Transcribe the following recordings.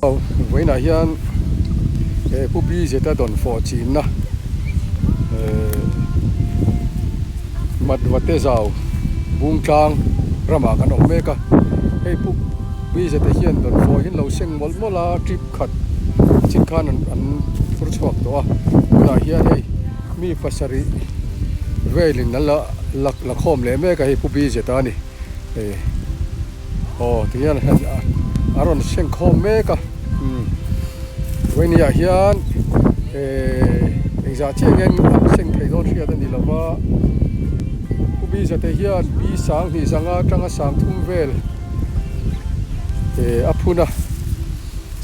Vawiinah hian he Pu Bizeta dawn fawh chinna Matvate zau Bungtlang ramah kan awm mek a, hei Pu Bizeta hian dawn fawh hi an lo seng mawlh mawlh a, trip khat chin khan an phur chhuak tawh a, tunah hian hei mi pasarih velin an la la khawm leh mek a hei Pu Bizeta a ni. Aw ti hian a rawn seng khawm mek a umm vawinia hian ehh engzah chiah nge an seng thei dawn hriat a ni lo va Pu Biza te hian pi sang hnih zanga atanga sang thum vel ehh a phun a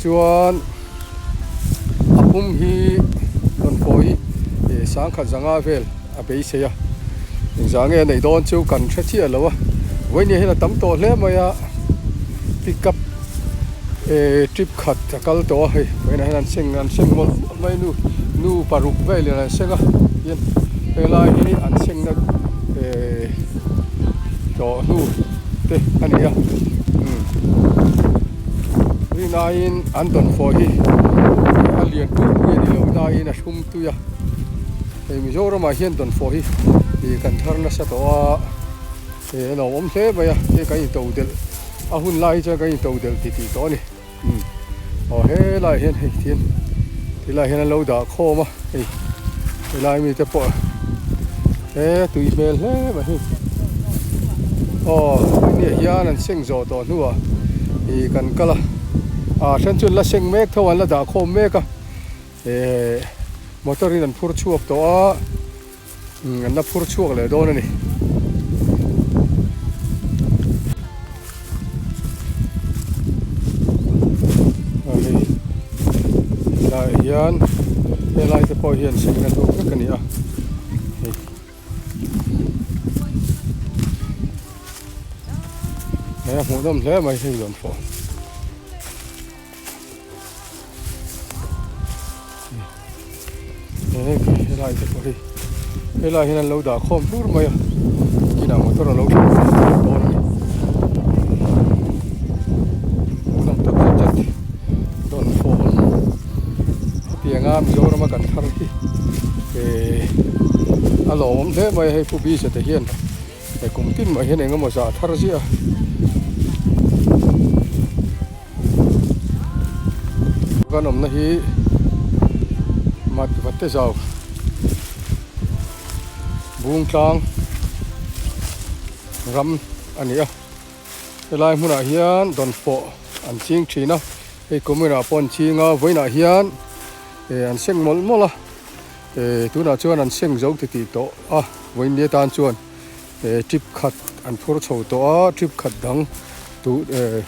chuan a pum hi rawn pawh hi ehh sang khat zanga vel. A beisei a, engzah nge a neih dawn chu kan hre chiah lo a, vawinia hian a tam tawh hle mai a, pick up eh trip khat a kal tawh a hei vawiinah hian an seng an seng mawlh mawlh mai nu nu paruk velin an seng a tin helai hi an sengna eh tawh hnu te a ni a umm rinaiin an dawnfawh hi a lian pui pui a ni lo nain a thlum tui a. Hei Mizoramah hian dawnfawh hi ih kan thar nasa tawh a, eh a nuam awm hle mai a, hei kan into delh a hun lai hi chuan kan into delh titih tawh a ni umm aw helaiah hian hei tin tilaiah hian an lo dah khawm a hei helai mite pawh he tui hmel hle mai hi aw hemi ah hian an seng zawh tawh hnuah ih kan kal a, ah then chu an la seng mek tho a an la dah khawm mek a. Ehh motor in an phur chhuak tawh a umm an la phur chhuak leh dawn a ni. A hei helaiah hian helai te pawh hian sengna hluk vek a ni a hei. He a hmuhnawm hle mai hei rawn fawh. Helai te pawh hi helai hian an lo dah khawm hlur mai a kinah motor a lo thleng dawn a ni hmuhnawm tak zet zet dawn fawm hetianga Mizoram a kan thar hi eh a lawmawm hle mai a hei Pu Bisa te hian he kum tin mah hian engemaw zah thar ziah a. Kan awmna hi mat va te zau bung tlang ram a ni a helai hmunah hian dawnfawh an ching thin a hei kuminah pawh an ching a vawiinah hian eh an seng mawlh mawlh a eh tunah chuan an seng zo titih tawh a vawiin ni atan chuan. Eh trip khat an phur chho tawh a trip khat dang tu eh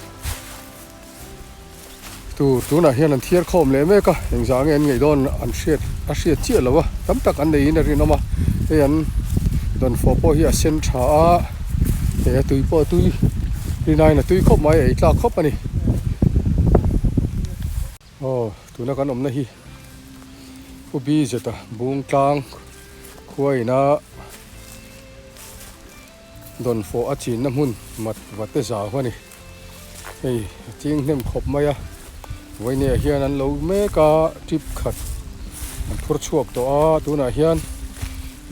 tur tunah hian an thiar khawm leh mek a engzah nge an ngaih dawn an hriat a hriat chiah lo a tam tak an neiin a rinawm a hei an dawnfawh pawh hi a sen tha a hei a tui pawh a tui rinaiin a tui khawp mai ei tlak khawp a ni aw tuna kan awmna hi Pu Bizeta Bungtlang khua ina. Dawnfawh a chinna hmun mat va te zau a ni. Hei a ching hnem khawp mai a, vawinia hian an lo mek a, trip khat an phur chhuak tawh a, tunah hian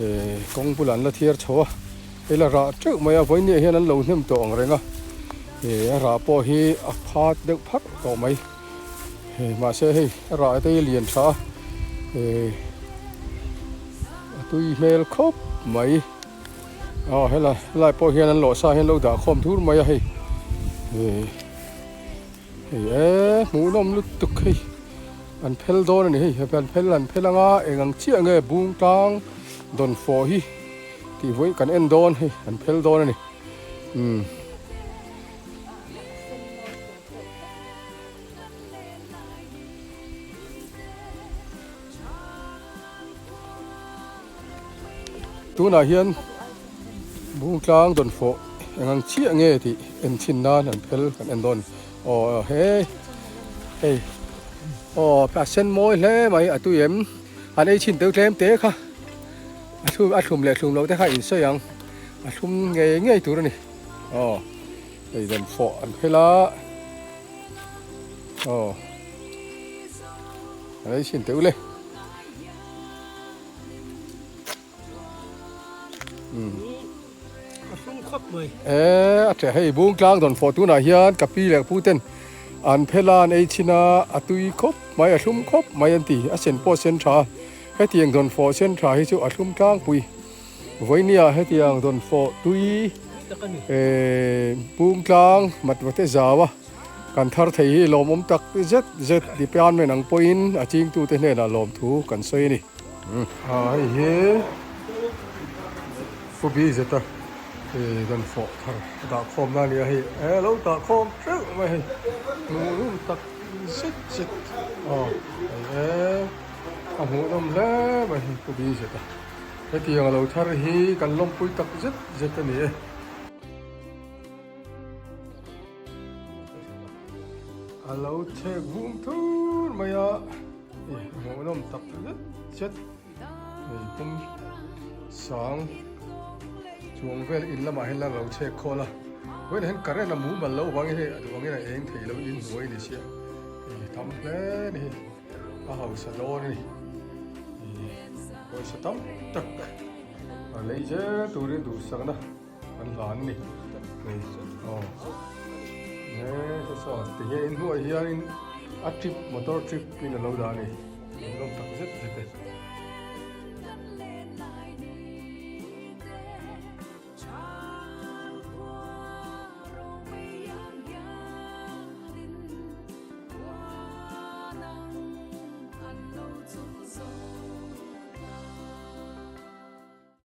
eh kawng bulah an la thiar chho a, hei la rah teuh mai a, vawinia hian an lo hnem tawh ang reng a, eh a rah pawh hi a phat deuh pharh tawh mai, eh mahse hei a rah te hi a lian tha a, eh a tui hmel khawp mai. Aw helai helai pawh hian an lawhsa hian lo dah khawm thur mai a hei eh hei e hmuhnawm lutuk hei an phel dawn a ni hei an phel an phel anga eng ang chiah nge bung tlang dawn fawh hi tih vawi kan en dawn hei an phel dawn a ni umm. Tunah hian Bungtlang dawnfawh eng ang chiah nge tih en chhin nan an phel kan en dawn aw he hei aw a sen mawi hle mai a tui em an ei chhin deuh tlem te kha a thlum a thlum leh thlum loh te kha in sawi ang a thlum ngei ngei tur a ni aw hei dawnfawh an phel a aw. A lei chhin teh u le. E a ṭeh hei bung tlang dawn fawh tunah hian ka pi leh pu ten an phel a an ei chhin a a tui khawp mai a thlum khawp mai an ti a sen pawh a sen tha a hetiang dawn fawh sen tha hi chu a thlum tlangpui vawinia hetiang dawn fawh tui eh bung tlang mat vate zau a kan thar thei hi lawmawm tak zet zet department ang pawhin a chingtute hnenah lawmthu kan sawi a ni. Hei hi Fubi zeta kan fawh thar a dah khawm na a ni a hei e lo dah khawm teuh mai hei hmuh nawm tak zet zet aw hei e a hmuh nawm hle mai hei Fubi zeta hetiang a lo thar hi kan lawmpui tak zet zet a ni e. A lo chhek vum thur mai a. Hmuhnawm tak zet zet hei pum sang chuang vel in lamah hian la lo chhek khawl a vawiin hian current a mumal loh vangin hei a duh angin a eng thei lo in hnuai ni sia hei tam hle a ni a hausa dawn a ni pawisa tam tak a lei zel turin duhsakna. Kan hlan a ni hei aw he saw ti hian in hnuaiah hianin a trip motor trip in a lo dah a ni an lawm tak zet zet e.